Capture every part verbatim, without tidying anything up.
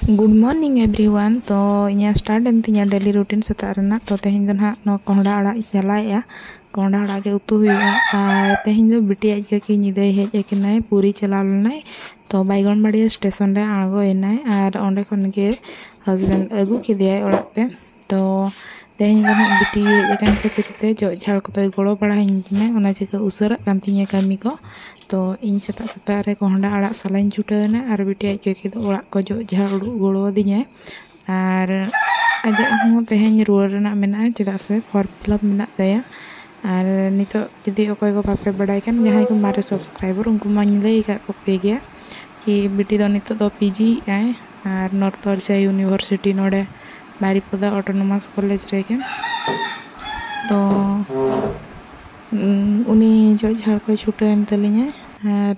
Good morning everyone. ᱛᱚ ᱤᱧᱟᱹᱜ start ᱮᱱ ᱛᱤᱧᱟ daily routine ᱥᱮᱛᱟᱜ ᱨᱮᱱᱟᱜ᱾ ᱛᱚ ᱛᱮᱦᱮᱧ ᱫᱚ ᱱᱟᱦᱟᱜ ᱱᱚᱣᱟ ᱠᱚᱸᱦᱰᱟ ᱟᱲᱟᱜ ᱤᱧ ᱪᱟᱞᱟᱭᱮᱜᱼᱟ, ᱠᱚᱸᱦᱰᱟ ᱟᱲᱟᱜ ᱜᱮ ᱩᱛᱩ ᱦᱩᱭᱩᱜᱼᱟ᱾ ᱟᱨ ᱛᱮᱦᱮᱧ ᱫᱚ ᱵᱤᱴᱤ ᱟᱡ ᱠᱟᱹᱠᱤ ᱧᱤᱫᱟᱹᱭ ᱦᱮᱡ ᱟᱠᱟᱱᱟᱭ, ᱯᱩᱨᱤ ᱪᱟᱞᱟᱣ ᱞᱮᱱᱟᱭ᱾ ᱛᱚ ᱵᱟᱭᱜᱚᱱᱵᱟᱲᱤᱭᱟ ᱥᱴᱮᱥᱚᱱ ᱨᱮ ᱟᱬᱜᱚᱭᱮᱱᱟᱭ ᱟᱨ ᱚᱸᱰᱮ ᱠᱷᱚᱱ ᱜᱮ husband ᱟᱹᱜᱩ ᱠᱮᱫᱮᱭᱟᱭ ᱚᱲᱟᱜ ᱛᱮ᱾ ᱛᱚ ᱛᱮᱦᱮᱧ ᱫᱚ ᱱᱟᱦᱟᱜ ᱵᱤᱴᱤ ᱦᱮᱡ ᱟᱠᱟᱱ ᱠᱷᱟᱹᱛᱤᱨ ᱛᱮ ᱡᱚᱜ ᱡᱷᱟᱲ ᱠᱚᱫᱚᱭ ᱜᱚᱲᱚ ᱵᱟᱲᱟᱧ ᱠᱟᱱᱟ, ᱚᱱᱟ ᱪᱤᱠᱟᱹ ᱩᱥᱟᱹᱨᱟᱜ ᱠᱟᱱ ᱛᱤᱧᱟᱹ ᱠᱟᱹᱢᱤ ᱠᱚ᱾ ᱛᱚ ᱤᱧ ᱥᱮᱛᱟᱜ ᱥᱮᱛᱟᱜ ᱨᱮ ᱠᱚᱸᱦᱰᱟ ᱟᱲᱟᱜ ᱥᱟᱞᱟᱧ ᱪᱷᱩᱴᱟᱹᱣ ᱮᱱᱟ ᱟᱨ ᱵᱤᱴᱤ ᱟᱡ ᱠᱟᱹᱠᱤ ᱫᱚ ᱚᱲᱟᱜ ᱠᱚ ᱡᱚᱜ ᱡᱷᱟᱲ ᱩᱰᱩᱠ ᱜᱚᱲᱚ ᱟᱹᱫᱤᱧᱟᱭ᱾ ᱟᱨ ᱟᱡᱟᱜ ᱦᱚᱸ ᱛᱮᱦᱮᱧ ᱨᱩᱣᱟᱹᱲ ᱨᱮᱱᱟᱜ ᱢᱮᱱᱟᱜᱼᱟ, ᱪᱮᱫᱟᱜ ᱥᱮ form fill up ᱢᱮᱱᱟᱜ ᱛᱟᱭᱟ᱾ ᱟᱨ ᱱᱤᱛᱚᱜ ᱡᱩᱫᱤ ᱚᱠᱚᱭ ᱠᱚ ᱵᱟᱯᱮ ᱵᱟᱲᱟᱭ ᱠᱷᱟᱱ, ᱡᱟᱦᱟᱸᱭ ᱠᱚ ᱢᱟᱨᱮ subscriber, ᱩᱱᱠᱩ ᱢᱟᱧ ᱞᱟᱹᱭ ᱟᱠᱟᱫ ᱠᱚᱯᱮ ᱜᱮᱭᱟ ᱠᱤ ᱵᱤᱴᱤ ᱫᱚ ᱱᱤᱛᱚᱜ ᱫᱚ PG ᱮᱫ ᱟᱭ ᱟᱨ North Orissa University ᱱᱚᱰᱮ ᱵᱟᱨᱤᱯᱚᱫᱟ Autonomous College ᱨᱮᱜᱮ᱾ ᱛᱚ ᱩᱱᱤ ᱡᱚᱜ ᱡᱷᱟᱲ ᱠᱚᱭ ᱪᱷᱩᱴᱟᱹᱣ ᱮᱱ ᱛᱟᱹᱞᱤᱧᱟ᱾ ᱟᱨ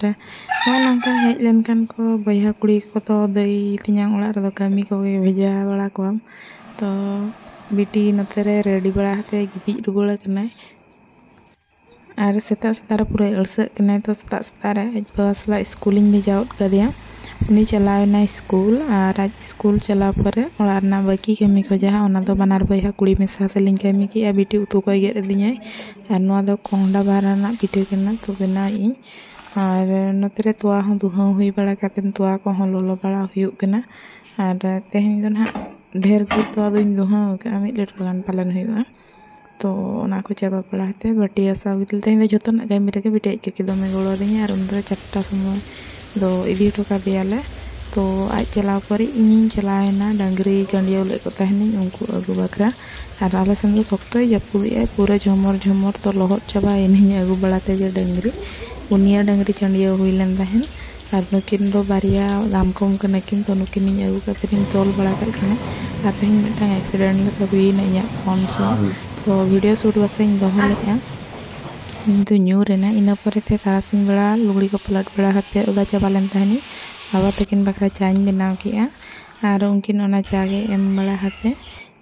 ᱱᱚᱜᱼᱚ ᱱᱚᱝᱠᱟ ᱦᱮᱡ ᱞᱮᱱᱠᱷᱟᱱ ᱠᱚ ᱵᱚᱭᱦᱟ ᱠᱩᱲᱤ ᱠᱚᱫᱚ ᱫᱟᱹᱭ ᱛᱮᱧᱟᱝ ᱚᱲᱟᱜ ᱨᱮᱫᱚ ᱠᱟᱹᱢᱤ ᱠᱚᱜᱮ ᱵᱷᱮᱡᱟ ᱵᱟᱲᱟ ᱠᱚᱣᱟᱢ᱾ ᱛᱚ ᱵᱤᱴᱤ ᱱᱚᱛᱮ ᱨᱮ ready ᱵᱟᱲᱟ ᱠᱟᱛᱮ ᱜᱤᱛᱤᱡ ᱨᱩᱣᱟᱹᱲ ᱟᱠᱟᱱᱟᱭ᱾ ᱟᱨ ᱥᱮᱛᱟᱜ ᱥᱮᱛᱟᱜ ᱨᱮ ᱯᱩᱨᱟᱹ ᱟᱹᱲᱥᱟᱹᱜ ᱠᱟᱱᱟᱭ᱾ ᱛᱚ ᱥᱮᱛᱟᱜ ᱥᱮᱛᱟᱜ ᱨᱮ ᱟᱡ ᱵᱟᱵᱟ ᱥᱟᱞᱟᱜ ᱥᱠᱩᱞᱤᱧ ᱵᱷᱮᱡᱟ ᱜᱚᱫ ᱠᱟᱫᱮᱭᱟ᱾ ᱩᱱᱤ ᱪᱟᱞᱟᱣ ᱮᱱᱟᱭ ᱥᱠᱩᱞ, ᱟᱨ ᱟᱡ ᱥᱠᱩᱞ ᱪᱟᱞᱟᱣ ᱯᱚᱨᱮ ᱚᱲᱟᱜ ᱨᱮᱱᱟᱜ ᱵᱟᱹᱠᱤ ᱠᱟᱹᱢᱤ ᱠᱚ ᱡᱟᱦᱟᱸ, ᱚᱱᱟ ᱫᱚ ᱵᱟᱱᱟᱨ ᱵᱚᱭᱦᱟ ᱠᱩᱲᱤ ᱢᱮᱥᱟ ᱛᱮᱞᱤᱧ ᱠᱟᱹᱢᱤ ᱠᱮᱜᱼᱟ᱾ ᱵᱤᱴᱤ ᱩᱛᱩ ᱠᱚᱭ ᱜᱮᱫ ᱟᱹᱫᱤᱧᱟᱭ᱾ ᱟᱨ ᱱᱚᱣᱟ ᱫᱚ ᱠᱚᱸᱦᱰᱟ ᱵᱟᱦᱟ ᱨᱮᱱᱟᱜ ᱯᱤᱴᱷᱟᱹ ᱠᱟᱱᱟ, ᱛᱚ ᱵᱮᱱᱟᱣᱮᱫ ᱟᱹᱧ᱾ ᱟᱨ ᱱᱚᱛᱮ ᱨᱮ ᱛᱚᱣᱟ ᱦᱚᱸ ᱫᱩᱦᱟᱹᱣ ᱦᱩᱭ ᱵᱟᱲᱟ ᱠᱟᱛᱮᱫ ᱛᱚᱣᱟ ᱠᱚᱦᱚᱸ ᱞᱚᱞᱚ ᱵᱟᱲᱟ ᱦᱩᱭᱩᱜ ᱠᱟᱱᱟ᱾ ᱟᱨ ᱛᱮᱦᱮᱧ ᱫᱚ ᱱᱟᱦᱟᱜ ᱰᱷᱮᱨ ᱜᱮ ᱛᱚᱣᱟ ᱫᱚᱧ ᱫᱩᱦᱟᱹᱣ ᱟᱠᱟᱫᱼᱟ, ᱢᱤᱫ ᱞᱤᱴᱟᱨ ᱜᱟᱱ ᱯᱟᱞᱮᱱ ᱦᱩᱭᱩᱜᱼᱟ᱾ ᱛᱚ ᱚᱱᱟ ᱠᱚ ᱪᱟᱵᱟ ᱵᱟᱲᱟ ᱠᱟᱛᱮ ᱵᱟᱹᱴᱤ ᱜᱟᱥᱟᱣ ᱠᱮᱫᱟᱞᱤᱧ᱾ ᱛᱮᱦᱮᱧ ᱫᱚ ᱡᱷᱚᱛᱚᱱᱟᱜ ᱠᱟᱹᱢᱤ ᱨᱮᱜᱮ ᱵᱤᱴᱤ ᱟᱡ ᱠᱟᱹᱠᱤ ᱫᱚᱢᱮ ᱜᱚᱲᱚ ᱟᱹᱫᱤᱧᱟ, ᱟᱨ ᱩᱱ ᱫᱚ ᱪᱟᱨᱴᱟ ᱥᱚᱢᱚᱭ ᱫᱚ ᱤᱫᱤ ᱦᱚᱴᱚ ᱠᱟᱫᱮᱭᱟᱞᱮ᱾ ᱛᱚ ᱟᱡ ᱪᱟᱞᱟᱣ ᱯᱚᱨᱮ ᱤᱧᱤᱧ ᱪᱟᱞᱟᱣᱮᱱᱟ ᱰᱟᱹᱝᱨᱤ ᱪᱟᱹᱰᱭᱟᱹᱣ ᱞᱮᱫ ᱠᱚ ᱛᱟᱦᱮᱱᱤᱧ ᱩᱱᱠᱩ ᱟᱹᱜᱩ ᱵᱟᱠᱷᱨᱟ᱾ ᱟᱨ ᱟᱞᱮ ᱥᱮᱱ ᱫᱚ ᱥᱚᱠᱛᱚᱭ ᱡᱟᱹᱯᱩᱫᱮᱜᱼᱟᱭ, ᱯᱩᱨᱟᱹ ᱡᱷᱚᱢᱚᱨ ᱡᱷᱚᱢᱚᱨ᱾ ᱛᱚ ᱞᱚᱦᱚᱫ ᱪᱟᱵᱟᱭᱮᱱᱟᱹᱧ ᱟᱹᱜᱩ ᱵᱟᱲᱟ ᱛᱮᱜᱮ ᱰᱟᱹᱝᱨᱤ᱾ ᱯᱩᱱᱭᱟ ᱰᱟᱹᱝᱨᱤ ᱪᱟᱹᱰᱭᱟᱹᱣ ᱦᱩᱭ ᱞᱮᱱ ᱛᱟᱦᱮᱸᱫ᱾ ᱟᱨ ᱱᱩᱠᱤᱱ ᱫᱚ ᱵᱟᱨᱭᱟ ᱫᱟᱢᱠᱚᱢ ᱠᱟᱱᱟ ᱠᱤᱱ, ᱛᱚ ᱱᱩᱠᱤᱱᱤᱧ ᱟᱹᱜᱩ ᱠᱟᱛᱮ ᱤᱧ ᱛᱚᱞ ᱵᱟᱲᱟ ᱠᱟᱜ ᱠᱤᱱᱟ᱾ ᱟᱨ ᱛᱮᱦᱮᱧ ᱢᱤᱫᱴᱟᱝ accident ᱞᱮᱠᱟ ᱦᱩᱭᱱᱟ ᱤᱧᱟᱹᱜ ᱯᱷᱳᱱ ᱥᱟᱶ, ᱛᱚ ᱵᱷᱤᱰᱤᱭᱳ ᱥᱩᱴ ᱵᱟᱠᱷᱨᱟᱧ ᱫᱚᱦᱚ ᱞᱮᱫᱼᱟ, ᱠᱤᱱᱛᱩ ᱧᱩᱨ ᱮᱱᱟ᱾ ᱤᱱᱟᱹ ᱯᱚᱨᱮ ᱛᱮ ᱛᱟᱨᱟᱥᱤᱧ ᱵᱮᱲᱟ ᱞᱩᱜᱽᱲᱤ ᱠᱚ ᱯᱟᱞᱟᱴ ᱵᱟᱲᱟ ᱠᱟᱛᱮ ᱚᱫᱟ ᱪᱟᱵᱟ ᱞᱮᱱ ᱛᱟᱦᱮᱱᱤᱧ᱾ ᱵᱟᱵᱟ ᱛᱟᱹᱠᱤᱱ ᱵᱟᱠᱷᱨᱟ ᱪᱟᱧ ᱵᱮᱱᱟᱣ ᱠᱮᱜᱼᱟ, ᱟᱨ ᱩᱱᱠᱤᱱ ᱚᱱᱟ ᱪᱟ ᱜᱮ ᱮᱢ ᱵᱟᱲᱟ ᱠᱟᱛᱮ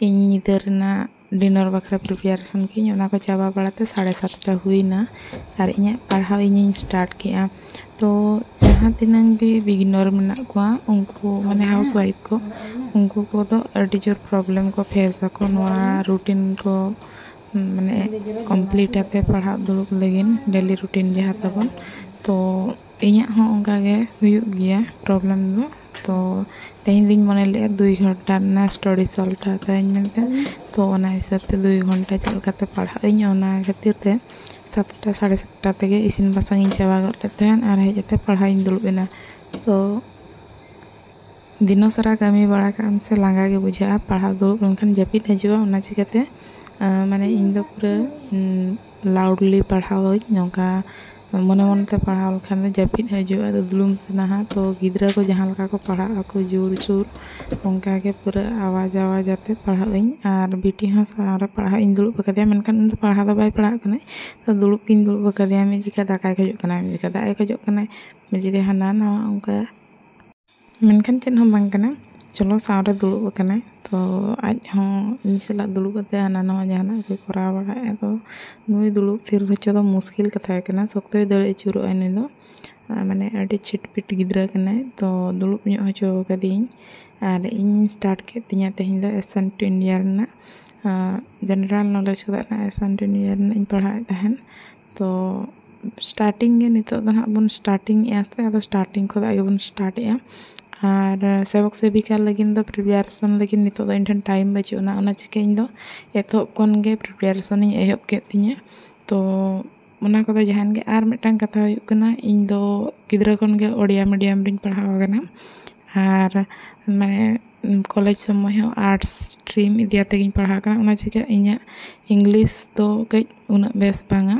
ᱤᱧ ᱧᱤᱫᱟᱹ ᱨᱮᱱᱟᱜ ᱰᱤᱱᱟᱨ ᱵᱟᱠᱷᱨᱟ ᱯᱨᱤᱯᱟᱨᱮᱥᱚᱱ ᱠᱤᱧ, ᱚᱱᱟ ᱠᱚ ᱪᱟᱵᱟ ᱵᱟᱲᱟᱛᱮ ᱥᱟᱲᱮ ᱥᱟᱛᱴᱟ ᱦᱩᱭᱱᱟ᱾ ᱟᱨ ᱤᱧᱟᱹᱜ ᱯᱟᱲᱦᱟᱣ ᱤᱧᱤᱧ ᱥᱴᱟᱨᱴ ᱠᱮᱜᱼᱟ᱾ ᱛᱚ ᱡᱟᱦᱟᱸ ᱛᱤᱱᱟᱹᱝ ᱜᱮ ᱵᱤᱜᱤᱱᱟᱨ ᱢᱮᱱᱟᱜ ᱠᱚᱣᱟ, ᱩᱱᱠᱩ ᱢᱟᱱᱮ ᱦᱟᱣᱩᱥ ᱣᱟᱭᱤᱯᱷ ᱠᱚ, ᱩᱱᱠᱩ ᱠᱚᱫᱚ ᱟᱹᱰᱤ ᱡᱳᱨ ᱯᱨᱚᱵᱞᱮᱢ ᱠᱚ ᱯᱷᱮᱥ ᱟᱠᱚ ᱱᱚᱣᱟ ᱨᱩᱴᱤᱱ ᱠᱚ ᱢᱟᱱᱮ ᱠᱚᱢᱯᱞᱤᱴ ᱟᱛᱮ ᱯᱟᱲᱦᱟᱜ ᱫᱩᱲᱩᱵ ᱞᱟᱹᱜᱤᱫ, ᱰᱮᱞᱤ ᱨᱩᱴᱤᱱ ᱡᱟᱦᱟᱸ ᱛᱟᱵᱚᱱ᱾ ᱛᱚ ᱤᱧᱟᱹᱜ ᱦᱚᱸ ᱚᱱᱠᱟ ᱜᱮ ᱦᱩᱭᱩᱜ ᱜᱮᱭᱟ ᱯᱨᱚᱵᱞᱮᱢ ᱫᱚ᱾ ᱛᱚ ᱛᱮᱦᱮᱧ ᱫᱩᱧ ᱢᱚᱱᱮ ᱞᱮᱫᱼᱟ ᱫᱩᱭ ᱜᱷᱚᱱᱴᱟ ᱨᱮᱱᱟᱜ ᱥᱴᱟᱰᱤ ᱥᱚᱞᱴᱟᱨ ᱛᱟᱦᱮᱸᱧ ᱢᱮᱱᱛᱮ᱾ ᱛᱚ ᱚᱱᱟ ᱦᱤᱥᱟᱹᱵ ᱛᱮ ᱫᱩᱭ ᱜᱷᱚᱱᱴᱟ ᱪᱮᱫ ᱞᱮᱠᱟᱛᱮ ᱯᱟᱲᱦᱟᱜ ᱟᱹᱧ, ᱚᱱᱟ ᱠᱷᱟᱹᱛᱤᱨ ᱛᱮ ᱥᱟᱛᱴᱟ, ᱥᱟᱲᱮ ᱥᱟᱛᱴᱟ ᱛᱮᱜᱮ ᱤᱥᱤᱱ ᱵᱟᱥᱟᱝ ᱤᱧ ᱪᱟᱵᱟ ᱜᱚᱫ ᱞᱮᱫ ᱛᱟᱦᱮᱸᱫ ᱟᱨ ᱦᱮᱡ ᱠᱟᱛᱮ ᱯᱟᱲᱦᱟᱜ ᱤᱧ ᱫᱩᱲᱩᱵ ᱮᱱᱟ᱾ ᱛᱚ ᱫᱤᱱᱚ ᱥᱟᱨᱟ ᱠᱟᱹᱢᱤ ᱵᱟᱲᱟ ᱠᱟᱜ ᱟᱢ ᱥᱮ ᱞᱟᱸᱜᱟ ᱜᱮ ᱵᱩᱡᱷᱟᱹᱜᱼᱟ, ᱯᱟᱲᱦᱟᱣ ᱫᱩᱲᱩᱵ ᱞᱮᱱᱠᱷᱟᱱ ᱡᱟᱹᱯᱤᱫ ᱦᱤᱡᱩᱜᱼᱟ᱾ ᱚᱱᱟ ᱪᱤᱠᱟᱹᱛᱮ ᱟᱸ, ᱢᱟᱱᱮ ᱤᱧ ᱫᱚ ᱯᱩᱨᱟᱹ ᱞᱟᱣᱩᱰᱞᱤ ᱯᱟᱲᱦᱟᱣ ᱟᱹᱧ, ᱱᱚᱝᱠᱟ ᱢᱚᱱᱮ ᱢᱚᱱᱮᱛᱮ ᱯᱟᱲᱦᱟᱣ ᱞᱮᱠᱷᱟᱱ ᱫᱚ ᱡᱟᱹᱯᱤᱫ ᱦᱤᱡᱩᱜᱼᱟ᱾ ᱟᱫᱚ ᱫᱩᱲᱩᱵ ᱥᱟᱱᱟᱣᱟ᱾ ᱛᱚ ᱜᱤᱫᱽᱨᱟᱹ ᱠᱚ ᱡᱟᱦᱟᱸ ᱞᱮᱠᱟ ᱠᱚ ᱯᱟᱲᱦᱟᱜ ᱟᱠᱚ ᱡᱳᱨ ᱥᱳᱨ, ᱚᱱᱠᱟ ᱜᱮ ᱯᱩᱨᱟᱹ ᱟᱣᱟᱡᱽ ᱟᱣᱟᱡᱽ ᱟᱛᱮ ᱯᱟᱲᱦᱟᱜ ᱟᱹᱧ᱾ ᱟᱨ ᱵᱤᱴᱤ ᱦᱚᱸ ᱥᱟᱶ ᱨᱮ ᱯᱟᱲᱦᱟᱜ ᱤᱧ ᱫᱩᱲᱩᱵ ᱟᱠᱟᱫᱮᱭᱟ, ᱢᱮᱱᱠᱷᱟᱱ ᱩᱱᱤ ᱫᱚ ᱯᱟᱲᱦᱟᱣ ᱫᱚ ᱵᱟᱭ ᱯᱟᱲᱦᱟᱜ ᱠᱟᱱᱟᱭ᱾ ᱛᱚ ᱫᱩᱲᱩᱵ ᱜᱤᱧ ᱫᱩᱲᱩᱵ ᱟᱠᱟᱫᱮᱭᱟ, ᱢᱤᱫ ᱡᱚᱠᱷᱟ ᱫᱟᱠᱟᱭ ᱠᱷᱚᱡᱚᱜ ᱠᱟᱱᱟᱭ, ᱢᱤᱫ ᱡᱚᱠᱷᱟ ᱫᱟᱜ ᱮ ᱠᱷᱚᱡᱚᱜ ᱠᱟᱱᱟᱭ, ᱢᱤᱫ ᱡᱚᱠᱷᱟ ᱦᱟᱱᱟ ᱱᱟᱣᱟ ᱚᱱᱠᱟ᱾ ᱢᱮᱱᱠᱷᱟᱱ ᱪᱮᱫ ᱦᱚᱸ ᱵᱟᱝ ᱠᱟᱱᱟ, ᱪᱚᱞᱚ ᱥᱟᱶᱨᱮ ᱫᱩᱲᱩᱵ ᱟᱠᱟᱱᱟᱭ᱾ ᱛᱚ ᱟᱡ ᱦᱚᱸ ᱤᱧ ᱥᱟᱞᱟᱜ ᱫᱩᱲᱩᱵ ᱠᱟᱛᱮ ᱦᱟᱱᱟ ᱱᱟᱣᱟ ᱡᱟᱦᱟᱱᱟᱜ ᱠᱚᱭ ᱠᱚᱨᱟᱣ ᱵᱟᱲᱟᱭᱮᱫᱼᱟ᱾ ᱛᱚ ᱱᱩᱭ ᱫᱩᱲᱩᱵ ᱛᱷᱤᱨ ᱦᱚᱪᱚ ᱫᱚ ᱢᱩᱥᱠᱤᱞ ᱠᱟᱛᱷᱟ ᱠᱟᱱᱟ, ᱥᱚᱠᱛᱚᱭ ᱫᱟᱹᱲ ᱟᱹᱪᱩᱨᱚᱜᱼᱟ ᱱᱩᱭ ᱫᱚ᱾ ᱟᱨ ᱢᱟᱱᱮ ᱟᱹᱰᱤ ᱪᱷᱤᱴᱯᱤᱴ ᱜᱤᱫᱽᱨᱟᱹ ᱠᱟᱱᱟᱭ᱾ ᱛᱚ ᱫᱩᱲᱩᱵ ᱧᱚᱜ ᱦᱚᱪᱚ ᱠᱟᱫᱮᱭᱟᱹᱧ ᱟᱨ ᱤᱧ ᱥᱴᱟᱨᱴ ᱠᱮᱫ ᱛᱤᱧᱟᱹ ᱛᱮᱦᱮᱧ ᱫᱚ ᱮᱥ ᱮᱱ ᱴᱤᱱᱰᱤᱭᱟ ᱨᱮᱱᱟᱜ, ᱡᱮᱱᱟᱨᱟᱞ ᱱᱚᱞᱮᱡᱽ ᱠᱚᱫᱚ ᱮᱥ ᱮᱱ ᱴᱤᱱᱰᱤᱭᱟ ᱨᱮᱱᱟᱜ ᱤᱧ ᱯᱟᱲᱦᱟᱣᱮᱫ ᱛᱟᱦᱮᱸᱫ᱾ ᱛᱚ ᱥᱴᱟᱨᱴᱤᱝ ᱜᱮ ᱱᱤᱛᱚᱜ ᱫᱚ ᱱᱟᱦᱟᱜ ᱵᱚᱱ ᱥᱴᱟᱨᱴᱤᱝ ᱮᱜᱼᱟ ᱥᱮ, ᱟᱫᱚ ᱥᱴᱟᱨᱴᱤᱝ ᱠᱷᱚᱱᱟᱜ ᱜᱮᱵᱚᱱ ᱥᱴᱟᱨᱴ ᱮᱜᱼᱟ᱾ ᱟᱨ ᱥᱮᱵᱚᱠ ᱥᱮᱵᱤᱠᱟ ᱞᱟᱹᱜᱤᱫ ᱫᱚ ᱯᱨᱤᱯᱟᱨᱮᱥᱚᱱ ᱞᱟᱹᱜᱤᱫ ᱱᱤᱛᱚᱜ ᱫᱚ ᱤᱧ ᱴᱷᱮᱱ ᱴᱟᱭᱤᱢ ᱵᱟᱹᱪᱩᱜ ᱟᱱᱟ, ᱚᱱᱟ ᱪᱤᱠᱟᱹ ᱤᱧ ᱫᱚ ᱮᱛᱚᱦᱚᱵ ᱠᱷᱚᱱ ᱜᱮ ᱯᱨᱤᱯᱟᱨᱮᱥᱚᱱ ᱤᱧ ᱮᱦᱚᱵ ᱠᱮᱫ ᱛᱤᱧᱟᱹ᱾ ᱛᱚ ᱚᱱᱟ ᱠᱚᱫᱚ ᱡᱟᱦᱟᱱ ᱜᱮ᱾ ᱟᱨ ᱢᱤᱫᱴᱟᱝ ᱠᱟᱛᱷᱟ ᱦᱩᱭᱩᱜ ᱠᱟᱱᱟ, ᱤᱧ ᱫᱚ ᱜᱤᱫᱽᱨᱟᱹ ᱠᱷᱚᱱ ᱜᱮ ᱳᱰᱤᱭᱟ ᱢᱤᱰᱤᱭᱟᱢ ᱨᱤᱧ ᱯᱟᱲᱦᱟᱣ ᱟᱠᱟᱱᱟ᱾ ᱟᱨ ᱢᱟᱱᱮ ᱠᱚᱞᱮᱡᱽ ᱥᱚᱢᱚᱭ ᱦᱚᱸ ᱟᱨᱴᱥ ᱥᱴᱨᱤᱢ ᱤᱫᱤ ᱠᱟᱛᱮ ᱜᱤᱧ ᱯᱟᱲᱦᱟᱣ ᱟᱠᱟᱱᱟ, ᱚᱱᱟ ᱪᱤᱠᱟᱹ ᱤᱧᱟᱹᱜ ᱤᱝᱞᱤᱥ ᱫᱚ ᱠᱟᱹᱡ ᱩᱱᱟᱹᱜ ᱵᱮᱥ ᱵᱟᱝᱟ᱾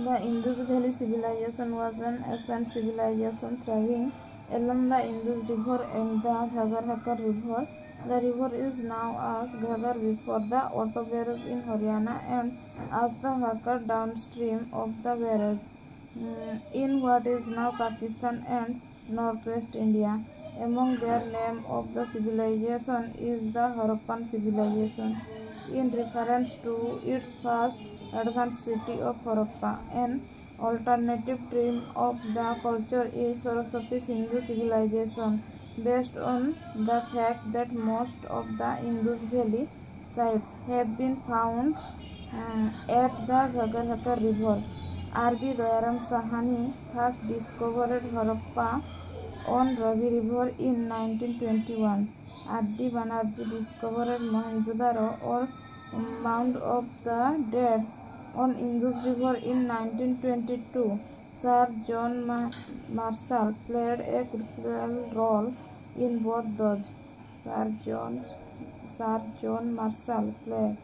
The Indus Valley civilization was an ancient civilization thriving along the Indus River and the Ghaggar Hakar River. The river is known as Ghaggar before the Otto barrage in Haryana and as the Hakar downstream of the barrage, mm, in what is now Pakistan and northwest India. Among their name of the civilization is the Harappan civilization, in reference to its first advanced city of Harappa, an alternative stream of the culture is Saraswati Sindhu civilization, based on the fact that most of the Indus Valley sites have been found uh, at the Ghaggar Hakar River. R B Dayaram Sahani first discovered Harappa on Ravi River in nineteen twenty-one. R D Banerjee discovered Mohenjo-daro or Mound of the Dead on Indus River in nineteen twenty-two. Sir John Ma- Marshall played a crucial role in both those. Sir John, Sir John Marshall played,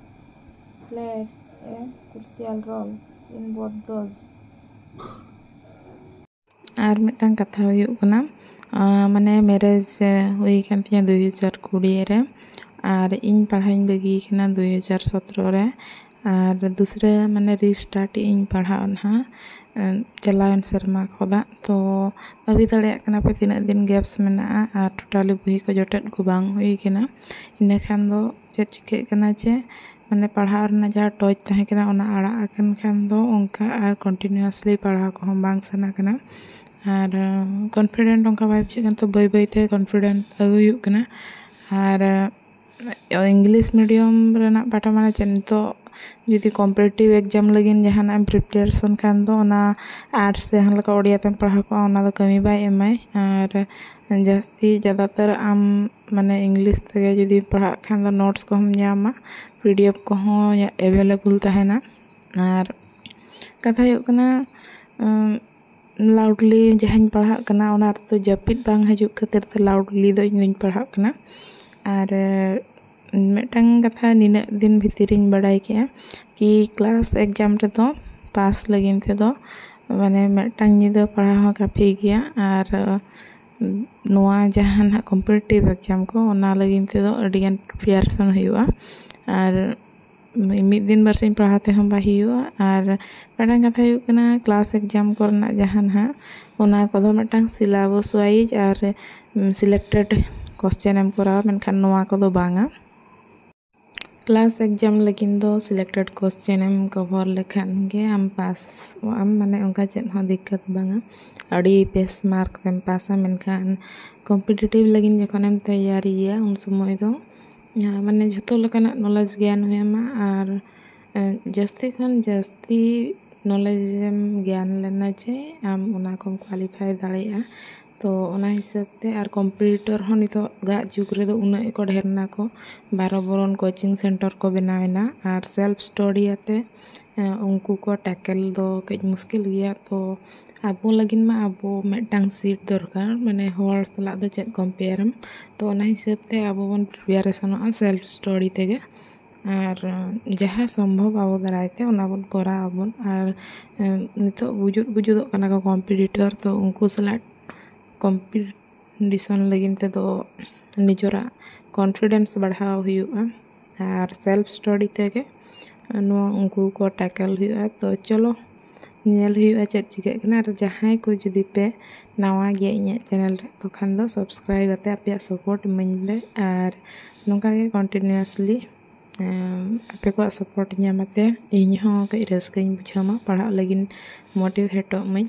played a crucial role in both those. ᱟᱨ ᱢᱤᱫᱴᱟᱝ ᱠᱟᱛᱷᱟ ᱦᱩᱭᱩᱜ ᱠᱟᱱᱟ, ᱟᱸ, ᱢᱟᱱᱮ marriage ᱦᱩᱭ ᱟᱠᱟᱱ ᱛᱤᱧᱟᱹ ᱫᱩᱭ ᱦᱟᱡᱟᱨ ᱠᱩᱲᱤ ᱨᱮ, ᱟᱨ ᱤᱧ ᱯᱟᱲᱦᱟᱣ ᱤᱧ ᱵᱟᱹᱜᱤ ᱠᱟᱱᱟ ᱫᱩᱭ ᱦᱟᱡᱟᱨ ᱥᱚᱛᱨᱚ ᱨᱮ, ᱟᱨ ᱫᱩᱥᱨᱟᱹ ᱢᱟᱱᱮ ᱨᱤᱥᱴᱟᱨᱴ ᱤᱧ ᱯᱟᱲᱦᱟᱣ ᱱᱟᱦᱟᱜ, ᱟᱸ, ᱪᱟᱞᱟᱣᱮᱱ ᱥᱮᱨᱢᱟ ᱠᱷᱚᱱᱟᱜ᱾ ᱛᱚ ᱵᱷᱟᱹᱵᱤ ᱫᱟᱲᱮᱭᱟᱜ ᱠᱟᱱᱟ ᱯᱮ ᱛᱤᱱᱟᱹᱜ ᱫᱤᱱ ᱜᱮᱯᱥ ᱢᱮᱱᱟᱜᱼᱟ, ᱟᱨ ᱴᱳᱴᱟᱞᱤ ᱵᱚᱦᱤ ᱠᱚ ᱡᱚᱴᱮᱫ ᱠᱚ ᱵᱟᱝ ᱦᱩᱭ ᱠᱟᱱᱟ᱾ ᱤᱱᱟᱹ ᱠᱷᱟᱱ ᱫᱚ ᱪᱮᱫ ᱪᱤᱠᱟᱹᱜ ᱠᱟᱱᱟ ᱡᱮ ᱢᱟᱱᱮ ᱯᱟᱲᱦᱟᱣ ᱨᱮᱱᱟᱜ ᱡᱟᱦᱟᱸ ᱴᱚᱪ ᱛᱟᱦᱮᱸ ᱠᱟᱱᱟ ᱚᱱᱟ ᱟᱲᱟᱜ ᱟᱠᱟᱱ ᱠᱷᱟᱱ ᱫᱚ ᱚᱱᱠᱟ ᱟᱨ ᱠᱚᱱᱴᱤᱱᱤᱭᱩᱣᱟᱥᱞᱤ ᱯᱟᱲᱦᱟᱣ ᱠᱚᱦᱚᱸ ᱵᱟᱝ ᱥᱟᱱᱟ ᱠᱟᱱᱟ, ᱟᱨ ᱠᱚᱱᱯᱷᱤᱰᱮᱱᱴ ᱚᱱᱠᱟ ᱵᱟᱭ ᱵᱩᱡᱷᱟᱹᱜ ᱠᱟᱱᱟ᱾ ᱛᱚ ᱵᱟᱹᱭ ᱵᱟᱹᱭ ᱛᱮ ᱠᱚᱱᱯᱷᱤᱰᱮᱱᱴ ᱟᱹᱜᱩᱭ ᱦᱩᱭᱩᱜ ᱠᱟᱱᱟ᱾ ᱟᱨ ᱤᱝᱞᱤᱥ ᱢᱤᱰᱤᱭᱟᱢ ᱨᱮᱱᱟᱜ ᱯᱟᱴᱷᱟ ᱢᱟᱱᱮ ᱪᱮᱫ, ᱱᱤᱛᱚᱜ ᱡᱩᱫᱤ ᱠᱚᱢᱯᱤᱴᱤᱴᱤᱵᱷ ᱮᱠᱡᱟᱢ ᱞᱟᱹᱜᱤᱫ ᱡᱟᱦᱟᱱᱟᱜ ᱮᱢ ᱯᱨᱤᱯᱟᱨᱮᱥᱚᱱ ᱠᱷᱟᱱ ᱫᱚ ᱚᱱᱟ ᱟᱨᱴᱥ ᱡᱟᱦᱟᱸ ᱞᱮᱠᱟ ᱳᱰᱤᱭᱟ ᱛᱮᱢ ᱯᱟᱲᱦᱟᱣ ᱠᱚᱜᱼᱟ ᱚᱱᱟ ᱫᱚ ᱠᱟᱹᱢᱤ ᱵᱟᱭ ᱮᱢᱟᱭ᱾ ᱟᱨ ᱡᱟᱹᱥᱛᱤ ᱡᱟᱫᱟᱛᱟᱨ ᱟᱢ ᱢᱟᱱᱮ ᱤᱝᱞᱤᱥ ᱛᱮᱜᱮ ᱡᱩᱫᱤ ᱯᱟᱲᱦᱟᱜ ᱠᱷᱟᱱ ᱫᱚ ᱱᱳᱴᱥ ᱠᱚᱦᱚᱸᱢ ᱧᱟᱢᱟ, ᱯᱤ ᱰᱤ ᱮᱯᱷ ᱠᱚᱦᱚᱸ ᱮᱵᱮᱞᱮᱵᱚᱞ ᱛᱟᱦᱮᱱᱟ᱾ ᱟᱨ ᱠᱟᱛᱷᱟ ᱦᱩᱭᱩᱜ ᱠᱟᱱᱟ, ᱩᱢ, ᱞᱟᱣᱩᱰᱞᱤ ᱡᱟᱦᱟᱸᱧ ᱯᱟᱲᱦᱟᱜ ᱠᱟᱱᱟ ᱚᱱᱟ ᱨᱮᱫᱚ ᱡᱟᱹᱯᱤᱫ ᱵᱟᱝ ᱦᱤᱡᱩᱜ ᱠᱷᱟᱹᱛᱤᱨ ᱛᱮ ᱞᱟᱣᱩᱰᱞᱤ ᱫᱚ ᱤᱧ ᱫᱚᱧ ᱯᱟᱲᱦᱟᱜ ᱠᱟᱱᱟ᱾ ᱟᱨ ᱢᱤᱫᱴᱟᱝ ᱠᱟᱛᱷᱟ ᱱᱤᱱᱟᱹᱜ ᱫᱤᱱ ᱵᱷᱤᱛᱤᱨ ᱤᱧ ᱵᱟᱲᱟᱭ ᱠᱮᱜᱼᱟ ᱠᱤ ᱠᱞᱟᱥ ᱮᱠᱡᱟᱢ ᱨᱮᱫᱚ ᱯᱟᱥ ᱞᱟᱹᱜᱤᱫ ᱛᱮᱫᱚ ᱢᱟᱱᱮ ᱢᱤᱫᱴᱟᱝ ᱧᱤᱫᱟᱹ ᱯᱟᱲᱦᱟᱣ ᱦᱚᱸ ᱠᱟᱯᱷᱤ ᱜᱮᱭᱟ᱾ ᱟᱨ ᱱᱚᱣᱟ ᱡᱟᱦᱟᱸ ᱱᱟᱦᱟᱜ ᱠᱚᱢᱯᱤᱴᱤᱴᱤᱵᱷ ᱮᱠᱡᱟᱢ ᱠᱚ ᱚᱱᱟ ᱞᱟᱹᱜᱤᱫ ᱛᱮᱫᱚ ᱟᱹᱰᱤᱜᱟᱱ ᱯᱨᱤᱯᱟᱨᱮᱥᱚᱱ ᱦᱩᱭᱩᱜᱼᱟ᱾ ᱟᱨ ᱢᱤᱫ ᱫᱤᱱ ᱵᱟᱨᱥᱤᱧ ᱯᱟᱲᱦᱟᱣ ᱛᱮᱦᱚᱸ ᱵᱟᱭ ᱦᱩᱭᱩᱜᱼᱟ᱾ ᱟᱨ ᱢᱤᱫᱴᱟᱝ ᱠᱟᱛᱷᱟ ᱦᱩᱭᱩᱜ ᱠᱟᱱᱟ ᱠᱞᱟᱥ ᱮᱠᱡᱟᱢ ᱠᱚᱨᱮᱱᱟᱜ ᱡᱟᱦᱟᱸ ᱱᱟᱦᱟᱜ ᱚᱱᱟ ᱠᱚᱫᱚ ᱢᱤᱫᱴᱟᱝ ᱥᱤᱞᱟᱵᱚᱥ ᱣᱟᱭᱤᱡᱽ ᱟᱨ ᱥᱤᱞᱮᱠᱴᱮᱰ ᱠᱚᱥᱪᱮᱱ ᱮᱢ ᱠᱚᱨᱟᱣᱟ, ᱢᱮᱱᱠᱷᱟᱱ ᱱᱚᱣᱟ ᱠᱚᱫᱚ ᱵᱟᱝᱟ᱾ ᱠᱞᱟᱥ ᱮᱠᱡᱟᱢ ᱞᱟᱹᱜᱤᱫ ᱫᱚ ᱥᱤᱞᱮᱠᱴᱮᱰ ᱠᱚᱥᱪᱮᱱ ᱮᱢ ᱠᱚᱵᱷᱟᱨ ᱞᱮᱠᱷᱟᱱ ᱜᱮ ᱟᱢ ᱯᱟᱥᱚᱜ ᱟᱢ, ᱢᱟᱱᱮ ᱚᱱᱠᱟ ᱪᱮᱫ ᱦᱚᱸ ᱫᱤᱠᱠᱟᱛ ᱵᱟᱝᱟ᱾ ᱟᱹᱰᱤ ᱵᱮᱥ ᱢᱟᱨᱠ ᱛᱮᱢ ᱯᱟᱥᱟ᱾ ᱢᱮᱱᱠᱷᱟᱱ ᱠᱚᱢᱯᱤᱴᱤᱴᱤᱵᱷ ᱞᱟᱹᱜᱤᱫ ᱡᱚᱠᱷᱚᱱᱮᱢ ᱛᱮᱭᱟᱨᱤᱭᱟ, ᱩᱱ ᱥᱚᱢᱚᱭ ᱫᱚ ᱢᱟᱱᱮ ᱡᱷᱚᱛᱚ ᱞᱮᱠᱟᱱᱟᱜ ᱱᱚᱞᱮᱡᱽ ᱜᱮᱭᱟᱱ ᱦᱩᱭ ᱟᱢᱟ᱾ ᱟᱨ ᱡᱟᱹᱥᱛᱤ ᱠᱷᱚᱱ ᱡᱟᱹᱥᱛᱤ ᱱᱚᱞᱮᱡᱽ ᱮᱢ ᱜᱮᱭᱟᱱ ᱞᱮᱱᱟ ᱡᱮ ᱟᱢ ᱚᱱᱟ ᱠᱚᱢ ᱠᱳᱣᱟᱞᱤᱯᱷᱟᱭ ᱫᱟᱲᱮᱭᱟᱜᱼᱟ᱾ ᱛᱚ ᱚᱱᱟ ᱦᱤᱥᱟᱹᱵ ᱛᱮ, ᱟᱨ ᱠᱚᱢᱯᱤᱴᱤᱴᱚᱨ ᱦᱚᱸ ᱱᱤᱛᱚᱜᱟᱜ ᱡᱩᱜᱽ ᱨᱮᱫᱚ ᱩᱱᱟᱹᱜ ᱜᱮᱠᱚ ᱰᱷᱮᱨ ᱱᱟᱠᱚ, ᱵᱟᱨᱚ ᱵᱚᱨᱚᱱ ᱠᱳᱪᱤᱝ ᱥᱮᱱᱴᱟᱨ ᱠᱚ ᱵᱮᱱᱟᱣ ᱮᱱᱟ, ᱟᱨ ᱥᱮᱞᱯ ᱥᱴᱟᱰᱤ ᱟᱛᱮ ᱩᱱᱠᱩ ᱠᱚ ᱴᱮᱠᱮᱞ ᱫᱚ ᱠᱟᱹᱡ ᱢᱩᱥᱠᱤᱞ ᱜᱮᱭᱟ᱾ ᱛᱚ ᱟᱵᱚ ᱞᱟᱹᱜᱤᱫ ᱢᱟ ᱟᱵᱚ ᱢᱤᱫᱴᱟᱝ ᱥᱤᱴ ᱫᱚᱨᱠᱟᱨ, ᱢᱟᱱᱮ ᱦᱚᱲ ᱥᱟᱞᱟᱜ ᱫᱚ ᱪᱮᱫ ᱠᱚᱢᱯᱮᱭᱟᱨᱮᱢ᱾ ᱛᱚ ᱚᱱᱟ ᱦᱤᱥᱟᱹᱵ ᱛᱮ ᱟᱵᱚ ᱵᱚᱱ ᱯᱨᱤᱯᱮᱭᱟᱨᱮᱥᱚᱱᱚᱜᱼᱟ ᱥᱮᱞᱯ ᱥᱴᱟᱰᱤ ᱛᱮᱜᱮ᱾ ᱟᱨ ᱡᱟᱦᱟᱸ ᱥᱚᱢᱵᱷᱚᱵ ᱟᱵᱚ ᱫᱟᱨᱟᱭ ᱛᱮ ᱚᱱᱟ ᱵᱚᱱ ᱠᱚᱨᱟᱣ ᱟᱵᱚᱱ᱾ ᱟᱨ ᱱᱤᱛᱚᱜ ᱵᱩᱡᱩᱫ ᱵᱩᱡᱩᱫᱚᱜ ᱠᱟᱱᱟ ᱠᱚ ᱠᱚᱢᱯᱤᱴᱤᱴᱚᱨ, ᱛᱚ ᱩᱱᱠᱩ ᱥᱟᱞᱟᱜ ᱠᱚᱢᱯᱤᱴᱤᱥᱚᱱ ᱞᱟᱹᱜᱤᱫ ᱛᱮᱫᱚ ᱱᱤᱡᱮᱨᱟᱜ ᱠᱚᱱᱯᱷᱤᱰᱮᱱᱥ ᱵᱟᱲᱦᱟᱣ ᱦᱩᱭᱩᱜᱼᱟ᱾ ᱟᱨ ᱥᱮᱞᱯ ᱥᱴᱟᱰᱤ ᱛᱮᱜᱮ ᱱᱚᱣᱟ ᱩᱱᱠᱩ ᱠᱚ ᱴᱮᱠᱮᱞ ᱦᱩᱭᱩᱜᱼᱟ᱾ ᱛᱚ ᱪᱚᱞᱚ ᱧᱮᱞ ᱦᱩᱭᱩᱜᱼᱟ ᱪᱮᱫ ᱪᱤᱠᱟᱹᱜ ᱠᱟᱱᱟ᱾ ᱟᱨ ᱡᱟᱦᱟᱸᱭ ᱠᱚ ᱡᱩᱫᱤ ᱯᱮ ᱱᱟᱣᱟ ᱜᱮᱭᱟ ᱤᱧᱟᱹᱜ ᱪᱮᱱᱮᱞ ᱨᱮ, ᱛᱚᱠᱷᱟᱱ ᱫᱚ ᱥᱟᱵᱥᱠᱨᱟᱭᱤᱵ ᱠᱟᱛᱮ ᱟᱯᱮᱭᱟᱜ ᱥᱟᱯᱳᱨᱴ ᱤᱢᱟᱹᱧ ᱯᱮ᱾ ᱟᱨ ᱱᱚᱝᱠᱟ ᱜᱮ ᱠᱚᱱᱴᱤᱱᱤᱭᱩᱥᱞᱤ ᱟᱯᱮ ᱠᱚᱣᱟᱜ ᱥᱟᱯᱳᱨᱴ ᱧᱟᱢ ᱟᱛᱮ ᱤᱧ ᱦᱚᱸ ᱠᱟᱹᱡ ᱨᱟᱹᱥᱠᱟᱹᱧ ᱵᱩᱡᱷᱟᱹᱣ ᱢᱟ, ᱯᱟᱲᱦᱟᱜ ᱞᱟᱹᱜᱤᱫ ᱢᱳᱴᱤᱵᱷᱮᱴᱚᱜ ᱢᱟᱹᱧ᱾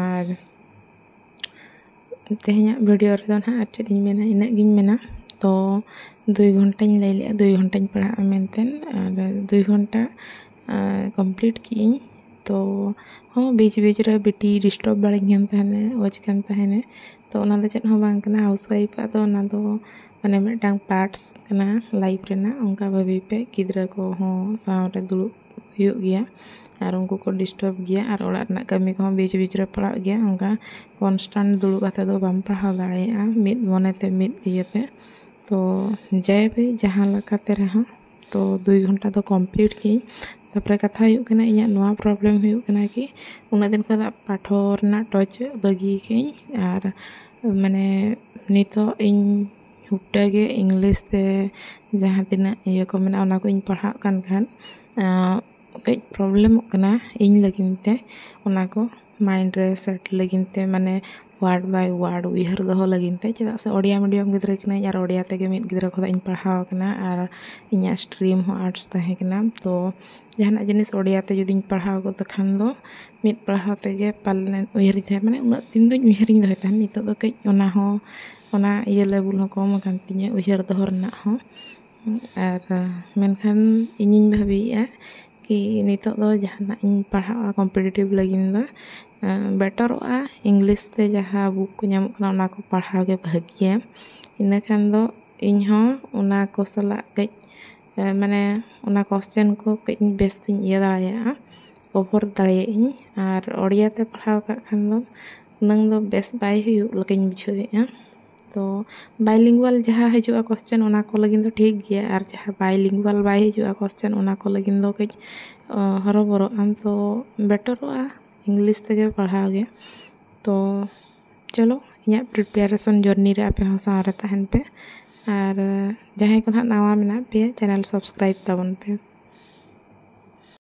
ᱟᱨ ᱛᱮᱦᱮᱧᱟᱜ ᱵᱷᱤᱰᱤᱭᱳ ᱨᱮᱫᱚ ᱱᱟᱦᱟᱜ ᱟᱨ ᱪᱮᱫ ᱤᱧ ᱢᱮᱱᱟ, ᱤᱱᱟᱹᱜ ᱜᱤᱧ ᱢᱮᱱᱟ᱾ ᱛᱚ ᱫᱩᱭ ᱜᱷᱚᱱᱴᱟᱧ ᱞᱟᱹᱭ ᱞᱮᱜᱼᱟ, ᱫᱩᱭ ᱜᱷᱚᱱᱴᱟᱧ ᱯᱟᱲᱦᱟᱜᱼᱟ ᱢᱮᱱᱛᱮ, ᱟᱨ ᱫᱩᱭ ᱜᱷᱚᱱᱴᱟ ᱠᱚᱢᱯᱞᱤᱴ ᱠᱮᱜᱼᱟᱹᱧ᱾ ᱛᱚ ᱦᱚᱸ ᱵᱤᱪ ᱵᱤᱪ ᱨᱮ ᱵᱤᱴᱤ ᱰᱤᱥᱴᱟᱨᱵ ᱵᱟᱲᱟᱧ ᱠᱟᱱ ᱛᱟᱦᱮᱱᱟ, ᱚᱡᱽ ᱠᱟᱱ ᱛᱟᱦᱮᱱᱟ᱾ ᱛᱚ ᱚᱱᱟ ᱫᱚ ᱪᱮᱫ ᱦᱚᱸ ᱵᱟᱝ ᱠᱟᱱᱟ, ᱦᱟᱣᱩᱥ ᱣᱟᱭᱤᱯ ᱟᱜ ᱫᱚ ᱚᱱᱟ ᱫᱚ ᱢᱟᱱᱮ ᱢᱤᱫᱴᱟᱝ ᱯᱟᱨᱴᱥ ᱠᱟᱱᱟ ᱞᱟᱭᱤᱯ ᱨᱮᱱᱟᱜ᱾ ᱚᱱᱠᱟ ᱵᱷᱟᱵᱤ ᱯᱮ, ᱜᱤᱫᱽᱨᱟᱹ ᱠᱚᱦᱚᱸ ᱥᱟᱶᱨᱮ ᱫᱩᱲᱩᱵ ᱦᱩᱭᱩᱜ ᱜᱮᱭᱟ, ᱟᱨ ᱩᱱᱠᱩ ᱠᱚ ᱰᱤᱥᱴᱟᱨᱵ ᱜᱮᱭᱟ, ᱟᱨ ᱚᱲᱟᱜ ᱨᱮᱱᱟᱜ ᱠᱟᱹᱢᱤ ᱠᱚᱦᱚᱸ ᱵᱤᱪ ᱵᱤᱪ ᱨᱮ ᱯᱟᱲᱟᱜ ᱜᱮᱭᱟ᱾ ᱚᱱᱠᱟ ᱠᱚᱱᱥᱴᱟᱱᱴ ᱫᱩᱲᱩᱵ ᱠᱟᱛᱮ ᱫᱚ ᱵᱟᱢ ᱯᱟᱲᱦᱟᱣ ᱫᱟᱲᱮᱭᱟᱜᱼᱟ ᱢᱤᱫ ᱢᱚᱱᱮᱛᱮ, ᱢᱤᱫ ᱤᱭᱟᱹᱛᱮ᱾ ᱛᱚ ᱡᱟᱭ ᱵᱷᱟᱭ ᱡᱟᱦᱟᱸ ᱞᱮᱠᱟᱛᱮ ᱨᱮᱦᱚᱸ, ᱛᱚ ᱫᱩᱭ ᱜᱷᱚᱱᱴᱟ ᱫᱚ ᱠᱚᱢᱯᱞᱤᱴ ᱠᱮᱜᱼᱟᱹᱧ᱾ ᱛᱟᱨᱯᱚᱨᱮ ᱠᱟᱛᱷᱟ ᱦᱩᱭᱩᱜ ᱠᱟᱱᱟ, ᱤᱧᱟᱹᱜ ᱱᱚᱣᱟ ᱯᱨᱚᱵᱞᱮᱢ ᱦᱩᱭᱩᱜ ᱠᱟᱱᱟ ᱠᱤ ᱩᱱᱟᱹᱜ ᱫᱤᱱ ᱠᱷᱚᱱ ᱫᱚ ᱯᱟᱴᱷᱚ ᱨᱮᱱᱟᱜ ᱴᱚᱪ ᱵᱟᱹᱜᱤ ᱠᱟᱜᱼᱟᱹᱧ᱾ ᱟᱨ ᱢᱟᱱᱮ ᱱᱤᱛᱚᱜ ᱤᱧ ᱦᱩᱯᱴᱟᱹ ᱜᱮ ᱤᱝᱞᱤᱥ ᱛᱮ ᱡᱟᱦᱟᱸ ᱛᱤᱱᱟᱹᱜ ᱤᱭᱟᱹ ᱠᱚ ᱢᱮᱱᱟᱜᱼᱟ, ᱚᱱᱟ ᱠᱚᱧ ᱯᱟᱲᱦᱟᱜ ᱠᱟᱱ ᱠᱷᱟᱱ ᱟᱸ, ᱠᱟᱹᱡ ᱯᱨᱚᱵᱞᱮᱢᱚᱜ ᱠᱟᱱᱟ ᱤᱧ ᱞᱟᱹᱜᱤᱫ ᱛᱮ᱾ ᱚᱱᱟ ᱠᱚ ᱢᱟᱭᱤᱱᱰ ᱨᱮ ᱥᱮᱴ ᱞᱟᱹᱜᱤᱫ ᱛᱮ, ᱢᱟᱱᱮ word by word ᱩᱭᱦᱟᱹᱨ ᱫᱚᱦᱚ ᱞᱟᱹᱜᱤᱫ ᱛᱮ, ᱪᱮᱫᱟᱜ ᱥᱮ ᱳᱰᱤᱭᱟ ᱢᱤᱰᱤᱭᱟᱢ ᱜᱤᱫᱽᱨᱟᱹ ᱠᱟᱹᱱᱟᱹᱧ ᱟᱨ ᱳᱰᱤᱭᱟ ᱛᱮᱜᱮ ᱢᱤᱫ ᱜᱤᱫᱽᱨᱟᱹ ᱠᱷᱚᱱᱟᱜ ᱤᱧ ᱯᱟᱲᱦᱟᱣ ᱟᱠᱟᱱᱟ ᱟᱨ ᱤᱧᱟᱹᱜ ᱥᱴᱨᱤᱢ ᱦᱚᱸ ᱟᱨᱴᱥ ᱛᱟᱦᱮᱸ ᱠᱟᱱᱟ᱾ ᱛᱚ ᱡᱟᱦᱟᱱᱟᱜ ᱡᱤᱱᱤᱥ ᱳᱰᱤᱭᱟ ᱛᱮ ᱡᱩᱫᱤᱧ ᱯᱟᱲᱦᱟᱣ ᱜᱚᱫ ᱠᱷᱟᱱ ᱫᱚ ᱢᱤᱫ ᱯᱟᱲᱦᱟᱣ ᱛᱮᱜᱮ ᱯᱟᱞᱮᱱ ᱩᱭᱦᱟᱹᱨᱤᱧ ᱛᱟᱦᱮᱸ, ᱢᱟᱱᱮ ᱩᱱᱟᱹᱜ ᱫᱤᱱ ᱫᱚᱧ ᱩᱭᱦᱟᱹᱨᱤᱧ ᱫᱚᱦᱚᱭ ᱛᱟᱦᱮᱸᱫ᱾ ᱱᱤᱛᱚᱜ ᱫᱚ ᱠᱟᱹᱡ ᱚᱱᱟ ᱦᱚᱸ, ᱚᱱᱟ ᱤᱭᱟᱹ ᱞᱮᱵᱮᱞ ᱦᱚᱸ ᱠᱚᱢ ᱟᱠᱟᱱ ᱛᱤᱧᱟᱹ ᱩᱭᱦᱟᱹᱨ ᱫᱚᱦᱚ ᱨᱮᱱᱟᱜ ᱦᱚᱸ᱾ ᱟᱨ ᱢᱮᱱᱠᱷᱟᱱ ᱤᱧᱤᱧ ᱵᱷᱟᱹᱵᱤᱭᱮᱫᱼᱟ ᱠᱤ ᱱᱤᱛᱚᱜ ᱫᱚ ᱡᱟᱦᱟᱱᱟᱜ ᱤᱧ ᱯᱟᱲᱦᱟᱜᱼᱟ ᱠᱚᱢᱯᱤᱴᱤᱴᱤᱵᱷ ᱞᱟᱹᱜᱤᱫ ᱫᱚ ᱵᱮᱴᱟᱨᱚᱜᱼᱟ ᱤᱝᱞᱤᱥ ᱛᱮ ᱡᱟᱦᱟᱸ ᱵᱩᱠ ᱠᱚ ᱧᱟᱢᱚᱜ ᱠᱟᱱᱟ ᱚᱱᱟ ᱠᱚ ᱯᱟᱲᱦᱟᱣ ᱜᱮ ᱵᱷᱟᱹᱜᱤᱭᱟ᱾ ᱤᱱᱟᱹ ᱠᱷᱟᱱ ᱫᱚ ᱤᱧᱦᱚᱸ ᱚᱱᱟ ᱠᱚ ᱥᱟᱞᱟᱜ ᱠᱟᱹᱡ ᱢᱟᱱᱮ ᱚᱱᱟ ᱠᱚᱥᱪᱮᱱ ᱠᱚ ᱠᱟᱹᱡ ᱤᱧ ᱵᱮᱥ ᱛᱤᱧ ᱤᱭᱟᱹ ᱫᱟᱲᱮᱭᱟᱜᱼᱟ, ᱠᱚᱵᱷᱚᱨ ᱫᱟᱲᱮᱭᱟᱜ ᱟᱹᱧ᱾ ᱟᱨ ᱳᱰᱤᱭᱟ ᱛᱮ ᱯᱟᱲᱦᱟᱣ ᱠᱟᱜ ᱠᱷᱟᱱ ᱫᱚ ᱩᱱᱟᱹᱝ ᱫᱚ ᱵᱮᱥ ᱵᱟᱭ ᱦᱩᱭᱩᱜ ᱞᱮᱠᱟᱧ ᱵᱩᱡᱷᱟᱹᱣᱮᱫᱼᱟ᱾ ᱛᱚ ᱵᱟᱭᱞᱤᱝᱜᱩᱣᱟᱞ ᱡᱟᱦᱟᱸ ᱦᱤᱡᱩᱜᱼᱟ ᱠᱚᱥᱪᱮᱱ ᱚᱱᱟ ᱠᱚ ᱞᱟᱹᱜᱤᱫ ᱫᱚ ᱴᱷᱤᱠ ᱜᱮᱭᱟ, ᱟᱨ ᱡᱟᱦᱟᱸ ᱵᱟᱭᱞᱤᱝᱜᱩᱣᱟᱞ ᱵᱟᱭ ᱦᱤᱡᱩᱜᱼᱟ ᱠᱚᱥᱪᱮᱱ ᱚᱱᱟ ᱠᱚ ᱞᱟᱹᱜᱤᱫ ᱫᱚ ᱠᱟᱹᱡ ᱦᱚᱨᱚᱵᱚᱨᱚᱜ ᱟᱢ᱾ ᱛᱚ ᱵᱮᱴᱟᱨᱚᱜᱼᱟ ᱤᱝᱞᱤᱥ ᱛᱮᱜᱮ ᱯᱟᱲᱦᱟᱣ ᱜᱮ᱾ ᱛᱚ ᱪᱚᱞᱚ ᱤᱧᱟᱹᱜ ᱯᱨᱤᱯᱟᱨᱮᱥᱚᱱ ᱡᱟᱨᱱᱤ ᱨᱮ ᱟᱯᱮ ᱦᱚᱸ ᱥᱟᱶ ᱨᱮ ᱛᱟᱦᱮᱱ ᱯᱮ᱾ ᱟᱨ ᱡᱟᱦᱟᱸᱭ ᱠᱚ ᱱᱟᱦᱟᱜ ᱱᱟᱣᱟ ᱢᱮᱱᱟᱜ ᱯᱮᱭᱟ ᱪᱮᱱᱮᱞ ᱥᱟᱵᱥᱠᱨᱟᱭᱤᱵ ᱛᱟᱵᱚᱱ ᱯᱮ᱾